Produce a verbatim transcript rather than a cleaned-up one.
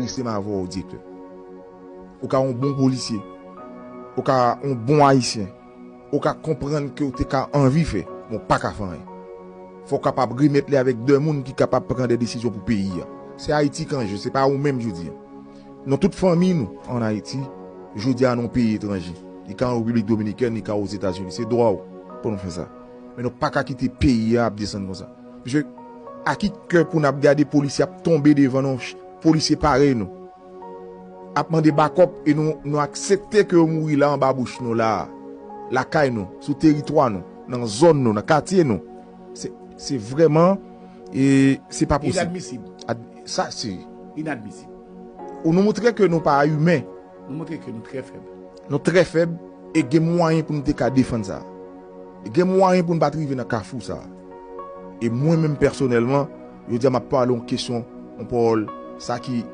Reste m avè w, direktè. Ou ka yon bon polisye. Ou ka yon bon ayisyen. Ou ka konprann ke w te ka anvi fè, men w pa ka fè anyen. Fò w kapab remèt li avèk de moun ki kapab pran de desizyon pou peyi a. Se Ayiti k an je, se pa ou menm jodi a. Nou tout fanmi nou ann Ayiti, jodi a nou peyi etranje. Li ka an Repiblik Dominikèn, li ka Ozetazini. Se dwa w pou nou fè sa. Men nou pa ka kite peyi a ap desann konsa. Mesye, a ki kè pou n ap gade polisye ap tonbe devan nou, polisye parèy nou ap mande bakòp e nou, nou aksepte ke yo mouri la anba bouch nou la, lakay nou, sou teritwa nou, nan zòn nou, nan katye nou. Se, se vrèman, e se pa posib. Inadmisib. Ad- sa se Inadmisib. Ou nou montre ke nou pa imen. Nou montre ke nou trè fèb. Nou trè fèb e gen mwayen pou nou te ka defann sa. E gen mwayen pou nou pa t rive nan kafou sa. E mwen menm pèsonèlman, jodi a m ap pale yon kesyon, yon pawòl, sa ki